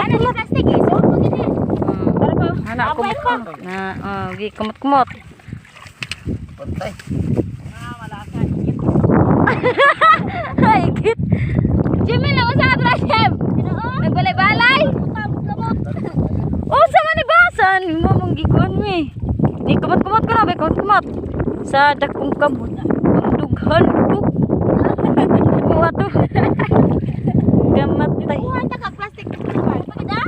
Ano yung plastic eh? So, pag Para pa. Ana kumot-kumot. Na, oh, gi kumot-kumot. Pantay. Ay, git. Jimmy lang usa ka Jem. Nagbalay-balay. Oh, sa man ibasan mo mong gikuan mi. Ni kumot-kumot ko na, bay kumot-kumot. Sa dakong kamot. Ang dughan ko. Kuha to. Gamatay. Kuha ta ka plastic. Pagida?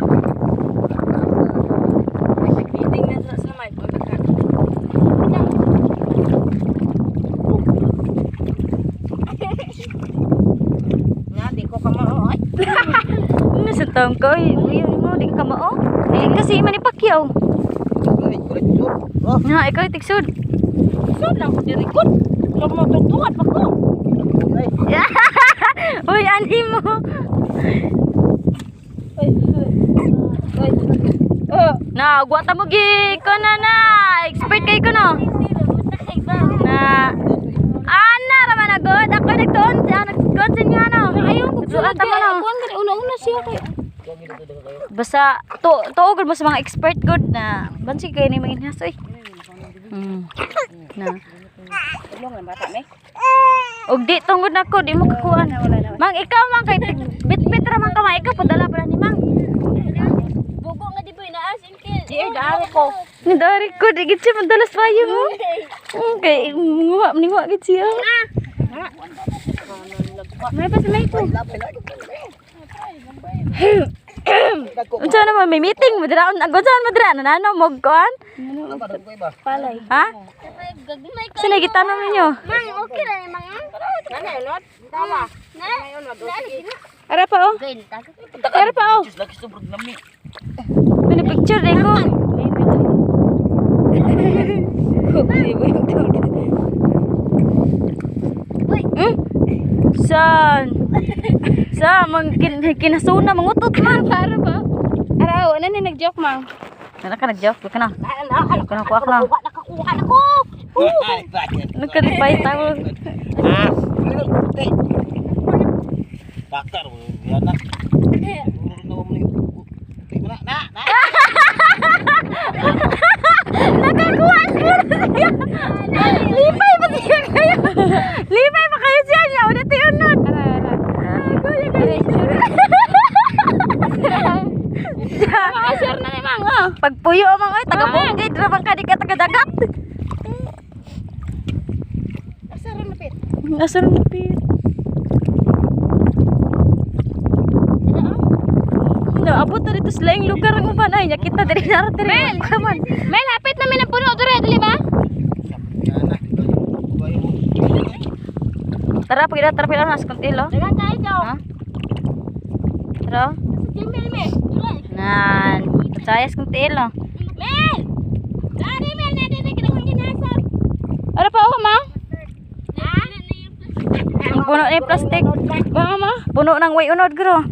Nag-meeting na sa may pagka. Nga, di ko kamao ay. Ano sa taong ka? Ay, uy, mo, di ka kamao. Eh, kasi man ipakyaw. Ay, kulit. Oh, Nga, ikaw tiksod. So lang ko diri ko. Lumutugtuan pa ko. ay. Uy, ani mo. Oh, Na, agwata mo gi ko na na. Expert kay ko no. Na. Ana raman agod. Ako nagtuon, siya nagtuon sa inyo ano. Ayaw ko Nagtuon mo no. Kuan gani una-una siya kay. Basta to to gud mo sa mga expert gud na bansi kay ni mga inhas oy. Na. Tulong lang bata me. Og di tungod nako di mo kakuan. Mang ikaw man kay bitbit ra man ka man ikaw padala pa ni mang. Bugo nga di ba inaas inkil. Di ay dari ko. Ni dari ko di gid siya madala sa payo mo. Okay, nguha ninguha gid siya. May pa sa may ko. Unsa naman may meeting mo dira unsa man dira nanano mo kuan? Palay. Ha? Gagmay Sa nagitanom ninyo? Mang okay ra ni mang. Nana unod. Tawa. Na. Ara pa oh. Ara pa oh. Diyos, lagi sobrang lami. Pinipicture din ko. Hmm? Saan? Sa mang kinasuna mangutot man. Para pa. Ara oh, ano ni nag-joke mang. Wala ka nag-joke ka na. Ala, Kuha kuha lang. Nakakuha na ko. Nagkalipay tawo. Ah, puti. Bakar, yan na. Na, na, na. Nakakuha siya. Lipay pa siya kayo. Lipay pa kayo siya niya. Ulit yun nun. Ara ara. Kuya kayo. Mga share na ni mang oh. Pagpuyo mang oy taga bukid ra man ka di ka taga dagat. Asa ra napit? Asa ra napit? No, abot na dito sa laing lugar ang uban ay kita diri na diri. Mel! Man. Mel, hapit namin ang puno dere, dili ba? Yan na. Tara pagida tara pagida nas kunti lo. Dagan kayo daw. Ha? Tara. Sa Mel, me. Nan. Sayas kunti lo. Mel! Dari Mel, na dili kita kinasar. Ara pa oh, mang. Ang puno ni plastic. Ba ma? Puno ng way unod gro.